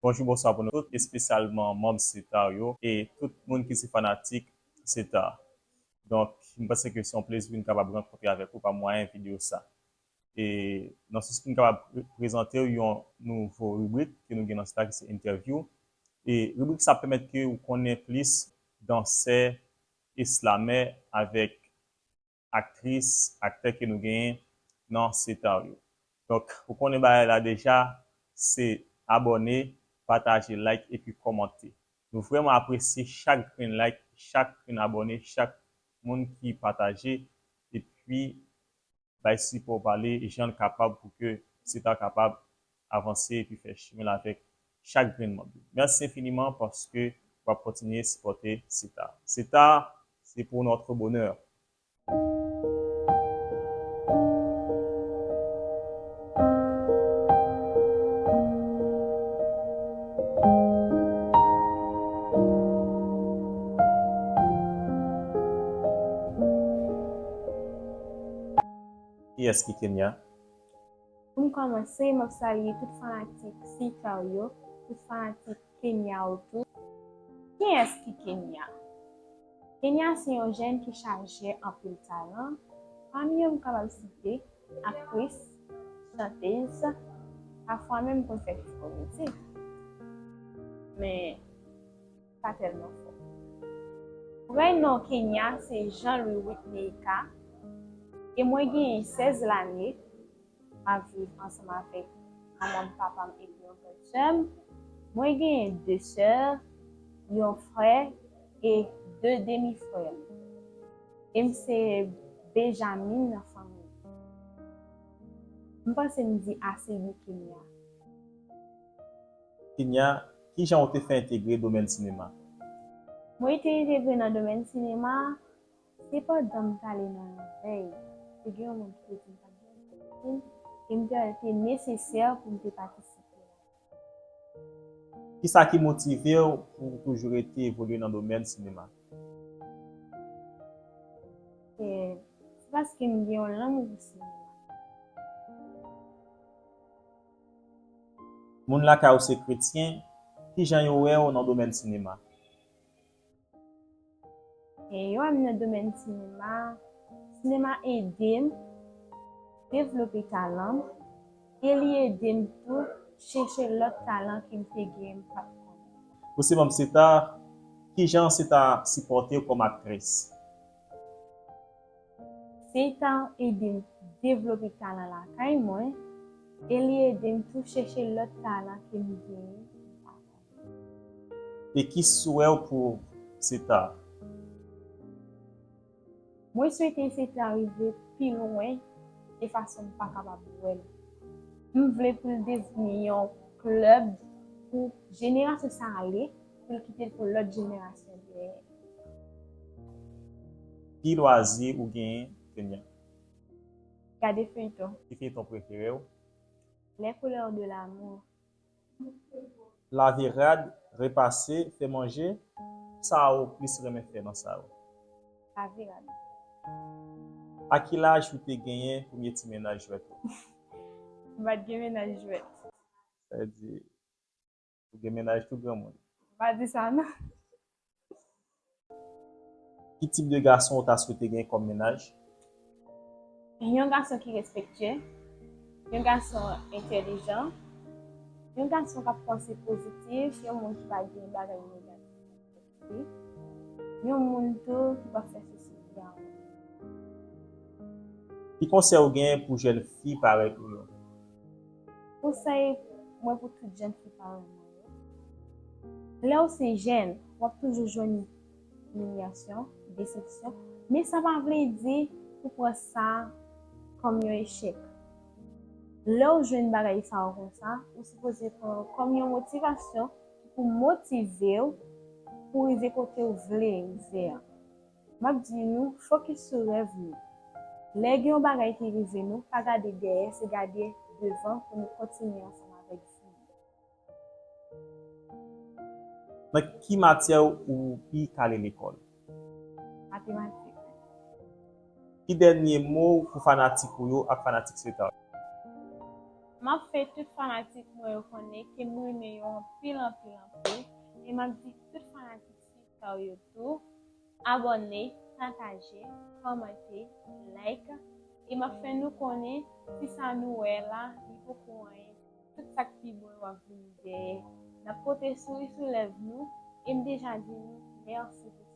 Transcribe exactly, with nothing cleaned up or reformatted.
Bonjou, bonswa pou nou tout, espesyalman manm Setar yo e tout moun ki se fanatik Setar. Donk, m panse ke se yon plezi pou n kapab rankontre avèk ou pa mwayen videyo sa. E nan sans pou n kapab pre-, prezante w yon nouvo ribrik ke nou gen nan Setar ki se entèvyou. E ribrik sa ap pèmèt ke ou konnen plis dansè e slamè avèk aktris, aktè ke nou genyen nan Setar yo. Donk, ou konnen bagay la deja, se abòne, pataje, like epi kòmante. Nou vrèman apresye chak grenn like, chak grenn abòne, chak moun ki pataje epi bay sipò pale jan l kapab pou ke Setar kapab avanse epi fè chimen l avèk chak grenn manm yo. Mèsi enfiniman paske w ap kontinye sipòte Setar. Setar, c'est pour notre bonheur. Kiyès ki Kenya? Pou m kòmanse, m ap salye tout fanatik Setar yo, tout fanatik Kenya yo tou. Kiyès ki Kenya? Kenya se yon jèn ki chaje anpil talan. Pami yo, m kapab site aktris, chantèz, pafwa menm m konn fè ti komedi. Men, pa tèlman fò. Vrè non Kenya se Jean Louis Whitney Ika, e mwen genyen sèz lane. M ap viv ansanm avèk manman m, papa m epi yon grande sè m. Mwen genyen de sè, yon frè e de demi frè. E m se Benjamin nan fanmi m. M panse m di ase de Kenya. Kenya, kijan ou te fè entegre domèn sinema? Mwen te entegre nan domèn sinema, se pandan m t ale nan yon vèy. Te gen yon moun ki te di m pa t gen fim, e m te wè l te nesesè pou m te patisipe. Kisa ki motive w pou w toujou rete evolye nan domèn sinema? E, se paske m gen yon lanmou pou sinema. Moun lakay ou se kretyen, kijan yo wè w nan domèn sinema? E yo wè m nan domèn sinema, sinema ede m devlope talan m, e li ede m tou chèche lòt talan ke m te gen m pa t konnen. Ou se manm Setar, kijan Setar sipòte w kòm aktris? Setar ede m devlope talan lakay mwen, e li ede m tou chèche lòt talan ke m genyen. E ki swè w pou Setar? Mwen swete Setar rive pi lwen de fason m pa kapab wè l. M vle pou l devni yon klèb pou jenerasyon sa ale, pou l kite l pou lòt jenerasyon dèyè. Ki lwazi ou genyen, Kenya? Gade feyton. Ki feyton prefere w? Les couleurs de l'amour. Lave rad, repase, fè manje, sa ou plis renmen fè nan sa yo? Lave rad. A ki laj ou te genyen premye ti mennaj jwèt ou? M pa t gen mennaj jwèt. Sa vle di, ou gen mennaj tou granmoun? M pa di sa non. Ki tip de gason ou ta swete gen kòm mennaj? Yon gason ki respektye, yon gason entèlijan, yon gason k ap panse pozitif, yon moun ki pa gen bagay negatif, yon moun tou ki pa fè sesi ki a. Ki konsèy ou gen pou jèn fi parèy ou yo? Konsèy mwen pou tout jèn fi parèy mwen yo. Lè w se jèn, w ap toujou jwenn imilyasyon, desepsyon, men sa pa vle di pou pran sa kòm yon echèk. Lè w jwenn bagay sa yo konsa, ou sipoze pran yo kòm yon motivasyon ki pou motive w pou rive kote w vle rive a. M ap di nou, fokis sou rèv nou. Lè gen yon bagay ki rive nou, pa gade dèyè, se gade devan pou nou kontinye ansanm avèk vi nou. Nan ki matyè ou pi kale lekòl? Matematik. Ki dènye mo w pou fanatik ou yo ak fanatik Setar? M Anfen, tout fanatik mwen yo konnen ke m renmen yo anpil, anpil, anpil. E m ap di tout fanatik Sweet Cow yo tou, abòne, pataje, kòmante, like. E m ap fè nou konnen si sa nou wè la, li poko anyen. Tout sa k pi bon yo ap vini dèyè. N ap pote souri sou lèv nou. E m deja di nou mèsi pou